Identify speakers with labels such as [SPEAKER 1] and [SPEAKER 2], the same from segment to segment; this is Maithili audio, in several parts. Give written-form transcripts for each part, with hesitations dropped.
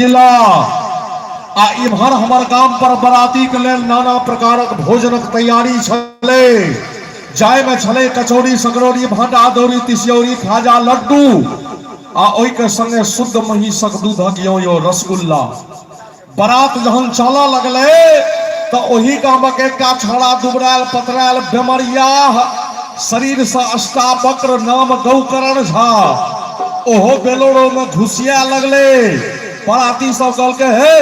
[SPEAKER 1] जिला आ इम्हर हमर गाम पर बराती के लेल नाना प्रकारक भोजनक तैयारी छलै, जाहिमे छलै कचौड़ी, सकरौड़ी, भाटा दौरी, तिसियौरी, खाजा, लड्डू आ ओहिके संगे शुद्ध महिषक दूधक यो यो रसगुल्ला। बरात जहन चलऽ लगलै तऽ ओहि गामक एकटा छौड़ा दुबरायल पतरायल बेमरियाह शरीरसँ अष्टावक्र नाम गौकरण झा ओहो बेलोरो में घुसिया लगले। बराती सब कहलकै, हे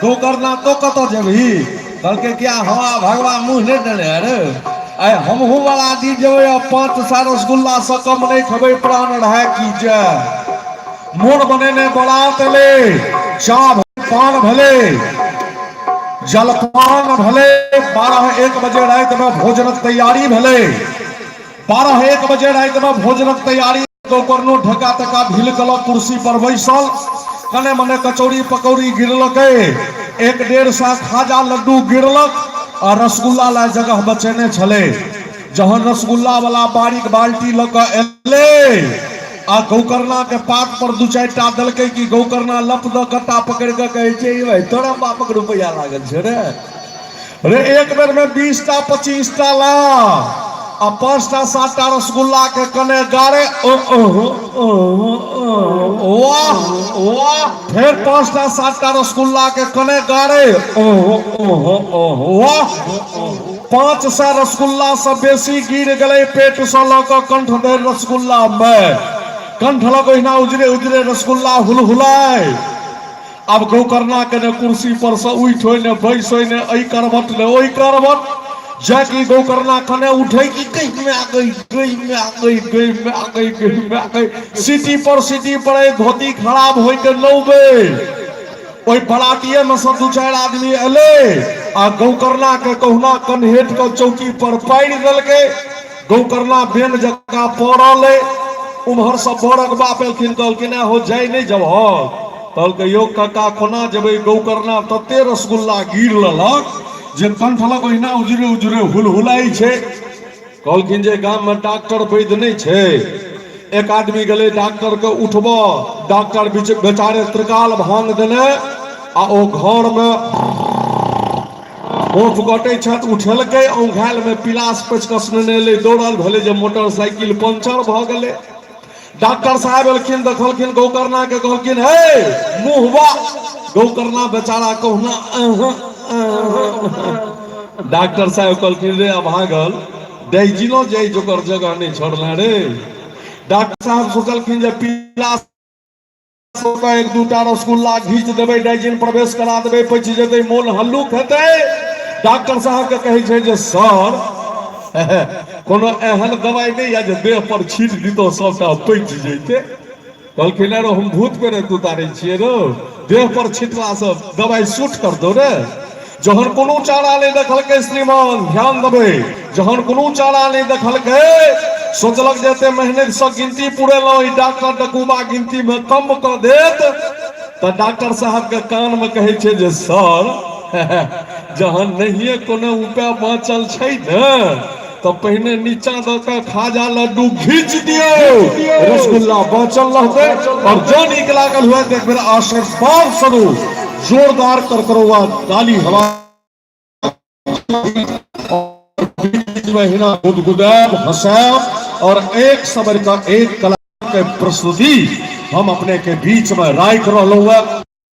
[SPEAKER 1] गौकर्णा तो कतऽ जेबही? कहलकै, क्या हवा भगवान मुँह नहि देने अरे आइ हमहूँ बराती जेबै आ 500 रसगुल्ला से कम नहि खेबै, प्राण रहै की जाय। मोन बनेने बरात एलै, चाह पान भेलै, जलपान भेलै, 12-1 बजे राति में भोजनक तैयारी भेलै। 12-1 बजे राति में भोजनक तैयारी, गौकर्णो ढका तका ढील कलक, कुर्सी पर बैसल, कने मने कचौड़ी पकौड़ी गिरलकै, 1-1.5 खाजा लड्डू गिरलक आ रसगुल्ला ला जगह बचेने छलै। जहन रसगुल्ला वाला बारीक बाल्टी लऽ कऽ एलै आ गौकर्णा के पात पर 2-4 टा देलकै कि गौकर्णा लप दऽ कट्टा पकड़ि कऽ कहै छै, भाई तोरा बापक रुपैआ लागल छै रे रे, एक बेर में 20टा 25टा ला आ 5टा 7टा रसगुल्ला के कने गारे, ओ ओ ओ वाह वाह, फेर 5टा 7टा रसगुल्ला के कने गारे, ओ ओ ओ वाह, 500 रसगुल्ला से बेसी गिर गेलै पेट से लऽ कऽ कंठ धरि रसगुल्ला में, कंठ लग ओहिना उजरे उजरे रसगुल्ला हुलहुलाय। आब गौकर्णा के ने कुर्सी पर से उठि होय ने बैस होय ने एहि करवट ने ओहि करवट, जाकि गौकर्णा कने उठे कि गई में आ गई, गई में आ गई, गई में आ गई, गई में आ गई, सीटी पर सीटी पर धोती खराब होय के नौबे। ओहि बरातिये में से 2-4 आदमी एलै आ गौकर्णा के कहुना कन्हेट के चौकी पर पारि देलकै। गौकर्णा बेन जकाँ पड़ल। उम्हर से बरक बाप एलखिन, कहलखिन हो जाय नहि जबहक? कहलकै, यौ काका कोना जेबै, गौकर्णा तते रसगुल्ला गिर लेलक जे कंठ लग ओहिना उजरे उजरे हुलहुलाइ छै। कहलखिन जे गाम में डॉक्टर वैद्य नहि छै। एक आदमी गेलै डॉक्टर के उठबऽ, डॉक्टर बेचारे त्रिकाल भांग देने आ ओ घर में होफ कटै छथि, उठेलकै, औंघायल में पिलास पेचकस नेने एलै, दौड़ल, भेलै जे मोटरसाइकिल पंचर भऽ गेलै। डॉक्टर साहब एलखिन, देखलखिन गौकर्णा के, कहलखिन हे मुहबा। गौकर्णा बेचारा कहुना। डॉक्टर साहब कहलखिन, रे अभागल, डाइजिनो जाइ जोकर जगह नहि छोड़ले रे। डॉक्टर साहब सोचलखिन जे पिलास 1-2टा रसगुल्ला घीच देबै, डाइजिन प्रवेश करा देबै, पचि जेतै, मोन हल्लुक हेतै। डॉक्टर साहब के कहै छै जे सर कोनो एहन दवाइ नहि यऽ जे देह पर छीट दितौ सबटा पचि जैते? कहलखिन, अरे हम भूत प्रेत उतारै छियै रो, देह पर छिटला से दवाइ सूट कर दो रे। जहन कोनो चारा नहि देखलकै, श्रीमान ध्यान देबै, जहन कोनो चारा नहि देखलकै, सोचलक जे एते मेहनत से गिनती पुरेलहुँ, ई डॉक्टर डकूबा गिनती में कम कऽ देत। तऽ डॉक्टर साहब के कान में कहै छै जे सर जहन नहिये कोनो उपाय बाँचल छै ने तऽ पहिने नीचा दऽ कऽ खाजा लड्डू घीच दियौ, रसगुल्ला बाँचल रहतै। और जँ नीक लागल हुए तऽ एक बेर आशीर्वाद स्वरूप जोरदार करकरौआ ताली हवा बीच में हिना गुदगुदायब हंसायब और एक समय का एक कला के प्रस्तुति हम अपने के बीच में राख रहलहुँ।